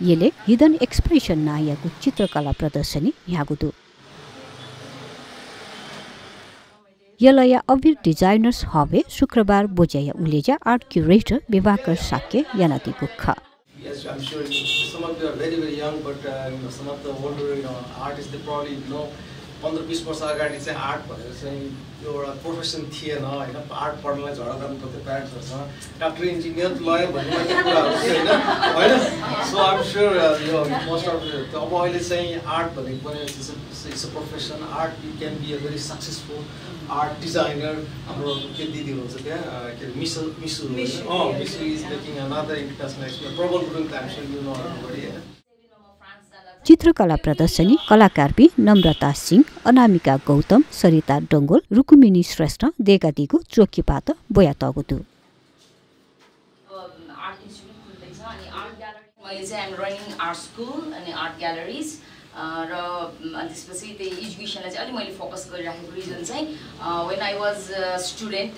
येले hidden expression नायकको चित्रकला प्रदर्शनी यागुदु यलया अबिर डिजाइनर्स हबे शुक्रबार बोजाया उलेजा आर्ट क्यूरेटर विभाकर साक्य यानाति गुखा. Yes, I'm sure some of you are very young, but some of the older artists they probably know 15-20 वर्ष अगाडि चाहिँ आर्ट भनेर चाहिँ यो एउटा प्रोफेसन थिएन हैन. आर्ट पढ्नलाई झगडा गर्नु पर्थ्यो प्यारेन्ट्सहरुसँग. डाक्टर इन्जिनियर लयर भन्ने मात्रै कुराहरु थियो हैन. सो आइ एम श्योर यो मोस्ट अफ अब अहिले चाहिँ आर्ट भनेको पनि it's a profession. Art you can be a very successful art designer. हाम्रो के दिदी हुनुहुन्छ त्यहाँ के Misu is making another international explore Prabal Gurung त I am sure you know everybody हैन. चित्रकला प्रदर्शनी कलाकार नम्रता सिंह, अनामिका गौतम, सरिता डंगोल, रुकुमिनी श्रेष्ठ देगादीको चोकीपात बोया तगुदु. मैले चाहिँ आइम रनिङ आर्ट स्कुल अनि आर्ट ग्यालरिज र त्यसपछि त्यो एजुकेसनलाई चाहिँ अलि मैले फोकस गरिराखेको रिजन चाहिँ व्हेन आई वाज स्टुडेन्ट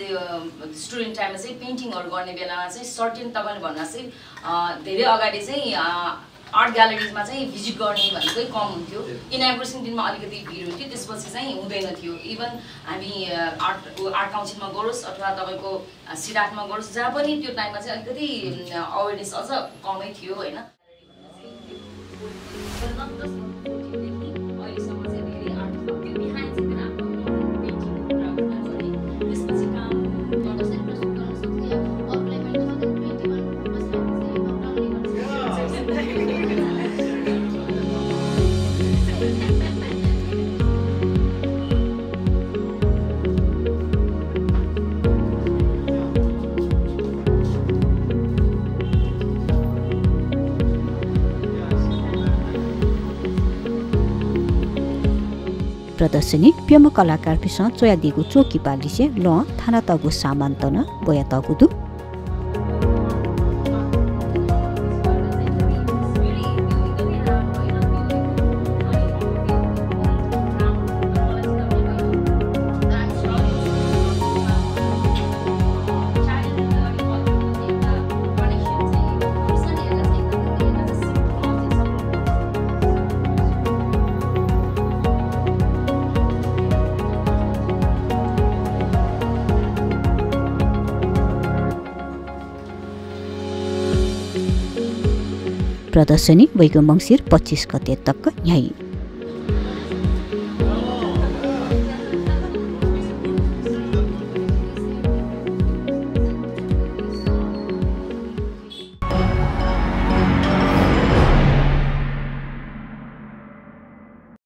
टाइममा चाहिँ पेन्टिङहरू गर्ने बेलामा चाहिँ सर्टेन तपाईँले भन्दा चाहिँ धेरै अगाडि चाहिँ आर्ट ग्यालरिजमा चाहिँ भिजिट गर्ने भनेकै कम हुन्थ्यो. इनागुरेसन दिनमा अलिकति भिड हुन्थ्यो, त्यसपछि चाहिँ हुँदैन थियो. इभन हामी आर्ट काउन्सिलमा गरोस् अथवा तपाईँको सिडाटमा गरोस् जहाँ पनि त्यो टाइममा चाहिँ अलिकति अवेरनेस अझ कमै थियो होइन. प्रदर्शनी प्यम कलाकार पिसँग चोया दिगु चोकी पालिसे ल थाना तगु सामान तना बोया तगुदु. प्रदर्शनी वैगो मंसिर 25 गते तक यही.